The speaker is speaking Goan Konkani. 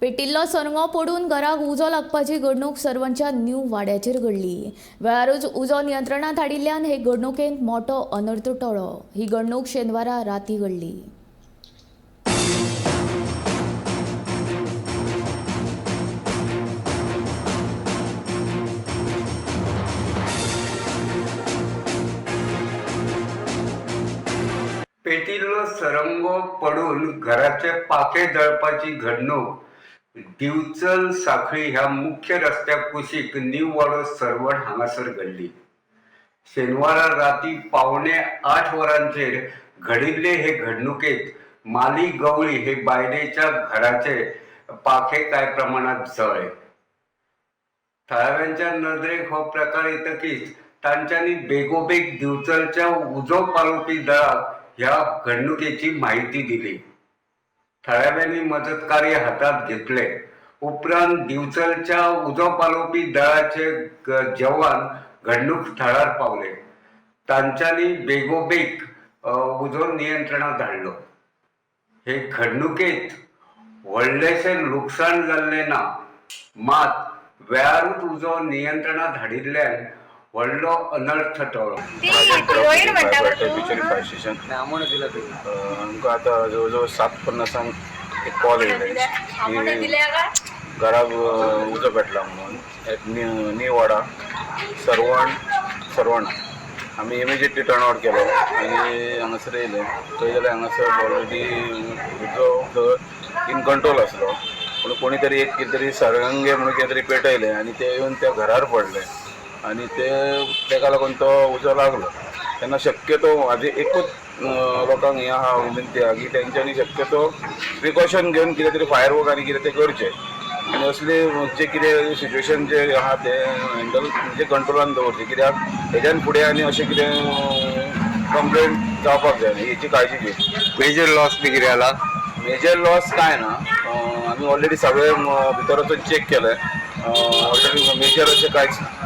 पेटिल्लो सरंगो पडून घराक उजो लागपाची घडणूक सर्वणच्या न्यू वाड्याचेर घडली. वेळारूच उजो नियंत्रणात हाडिल्ल्यान हे घडणुकेंत मोटो अनर्थ टळ्ळो. ही घडणूक शेनवारा राती घडली. पेटिल्लो सरंगो पडून घराचे पाखे जळपाची घडणूक दिवचल सांखळी ह्या मुख्य रस्त्या कुशीक न्यू वाडो सर्वण हांगासर घडली. शेनवारा राती 7:45 वरांचेर घडिल्ले हे घडणुकेत माली गवळी हे बायलेच्या घराचे पाखे कांय प्रमाणात जळ्ळे. थळाव्यांच्या नदरेक हो प्रकार येतकीच तांच्यांनी बेगोबेग दिवचलच्या उजो पालोवपी दळाक ह्या घडणुकेची माहिती दिली. थळाव्यांनी मदत कार्य हातात घेतले. उपरांत दिवचलच्या उजो पालोवपी दळाचे जवान घडणूक थळार पावले. तांच्यांनी बेगोबेग उजो नियंत्रणात धाडलो. हे घडणुकेत व्हडलेशें लुकसाण जाल्लें ना, मात वेळारूच उजो नियंत्रणात हाडिल्ल्यान व्हडलो अनर्थ टळ्ळो. Bicholim fire station. आमकां आतां जवळ जवळ 7:50 एक कॉल येयले की घराक उजो पेटला म्हणून एक न्यू वाडा सर्वण सर्वण. आमी इमिजिएटली टर्न आवट केलो आनी हांगासर येयले. थंय जाल्यार हांगासर ऑलरेडी उजो इन कंट्रोल आसलो, पूण कोणी तरी एक कितें तरी सरंगे म्हणून कितें तरी पेटयलें आनी ते येवन त्या घरार पडले आनी ते तेका लागून तो उजो लागलो. तेन्ना शक्यतो म्हाजी एकूच लोकांक हें आहा विनंती आहा की तेंच्यांनी शक्यतो प्रिकॉशन घेवन कितें तरी फायर वर्क आनी कितें तें करचें आनी असले जे कितें सिच्युएशन जे आहा ते हँडल म्हणजे कंट्रोलान दवरचें, कित्याक हेज्यान फुडें आनी अशें कितें कंप्लेंट जावपाक जायना हेची काळजी घेवची. मेजर लॉस बी कितें जाला? मेजर लॉस काय ना, आमी ऑलरेडी सगळे भितर वचून चॅक केलें. ऑलरेडी मेजर अशें कांयच ना.